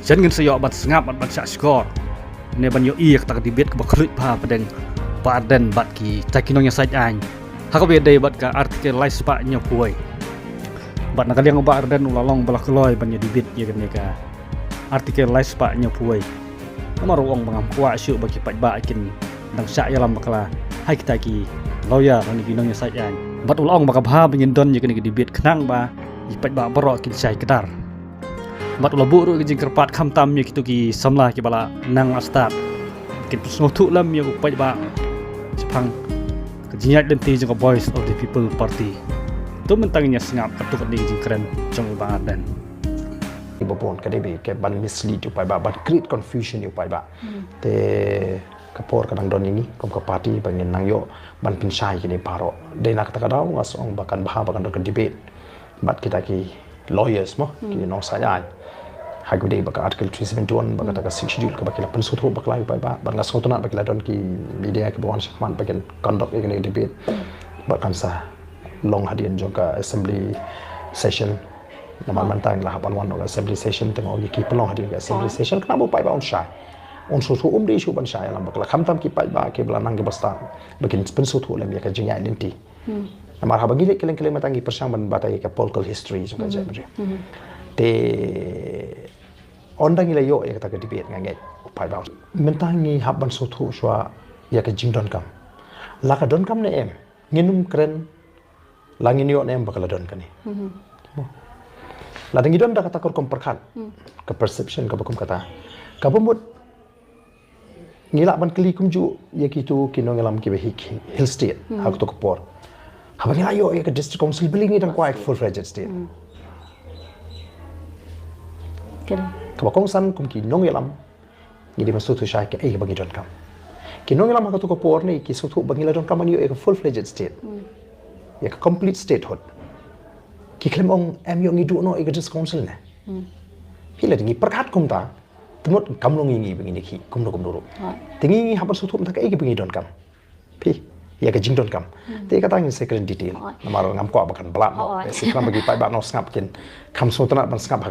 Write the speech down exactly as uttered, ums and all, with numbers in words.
Shen ngin sa ïoh ban sngap bad ban shah shkor ne ban ïohi ïa kata ka debate kaba khluit bha hapdeng Bah Ardent bad kita ki nongïasaid aiñ ha kaba ïadei bad ka Article lai spah hynñiewphew wei. Bad na ka liang u Bah Ardent u la long ba la kloi ban ïa debate ïa kane ka Article lai spah hynñiewphew wei. Namar u ong ba ngam kwah shuh ba ki paidbah kin dang shah ïalam bakla ha kita ki lawyer lane ki nongïasaid aiñ. Bad u la ong ba ka bha ba ngin don ïa kane ka debate khnang ba ki paidbah baroh kin shai kdar. Bad u la buh ruh ka jingkyrpad khamtam ïa kito ki samla kiba la nang la stad kin pynsngewthuh lem ïa u paidbah shaphang ka jingïaid lynti jong ka Voice of the People Party. To mynta ngin ïa sngap katto katne ka jingkren jong u Bah Ardent. Ba bun ka dei ba ka ban mislead u paidbah, ban create confusion ïa u paidbah. Te ka por ka dang don ïa ngi kum ka party ba ngin nang ïoh ban pynshai kine baroh. Dei na kata ka daw nga sngew ba kan bha ba kan don ka debate bad kita ki lawyers mo, ki nongïasaid aiñ. Ha kaba ïadei bad ka Article three seventy-one bad kata ka Sixth Schedule kaba ki la pynsngewthuh bakla ïa u paidbah. Bad nga sngewtynnat ba ki la don ki media kiba wan shakhmat ba kin conduct ïa kane ka debate. Bad kan sa long hadien jong ka assembly session. Namar mynta ngi la hap ban wan ha ka assembly session, te ma ong ki pynlong hadien ka assembly session khnang ba u paidbah un shai. Un sngewthuh, um dei shuh ban shah ïalam bakla, khamtam ki paidbah kiba la nang kiba stad ba kin pynsngewthuh lem ïa ka jingïaid lynti. Namar haba ngi leit kylleng kylleng mynta ngi pyrshang ban batai ïa ka political history jong ka jaitbynriew. Te ynda ngi la ïoh ïa kata ka debate nga ngeit u paidbah. Mynta ngi hap ban sngewthuh shuwa ïa ka jingdonkam. La ka donkam ne em? Ngin ym kren la ngin ïoh ne em ba ka la don kane. Lada ngi don da kata ka rukom pyrkhat, ka perception kaba kum kata, kaba mut ngi lah ban kylli kumjuh ïa kito ki nongïalam kiba ha Hill State ha kato ka por. Haba ngi la ïoh ïa ka District Council, balei ngi dang kwah ïa ka full fledged state? Kaba kongsan kum ki nongïalam ngi dei ban sngewthuh shai kaei kaba ngi donkam. Ki nongïalam ha kato ka por ne ki sngewthuh ba ngi la donkam ban ïoh ïa ka full fledged state, ïa ka complete statehood. Ki khlem ong em ïoh ngi duh noh ïa ka District Council ne. Phi, lada ngi pyrkhat kumta, te mut kam long ïa ngi ba ngin ïakhih kumno kumno ruh. Te ngi ngi hap ban sngewthuh mynta kaei kaba ngi donkam. Phi, ïa ka jingdonkam. Te kata ngin sa kren detail. Namar ngam kwah ba kan blat noh. Te sa kren ba ki paidbah nong sngap kin kham sngewtynnat ban sngap ha ka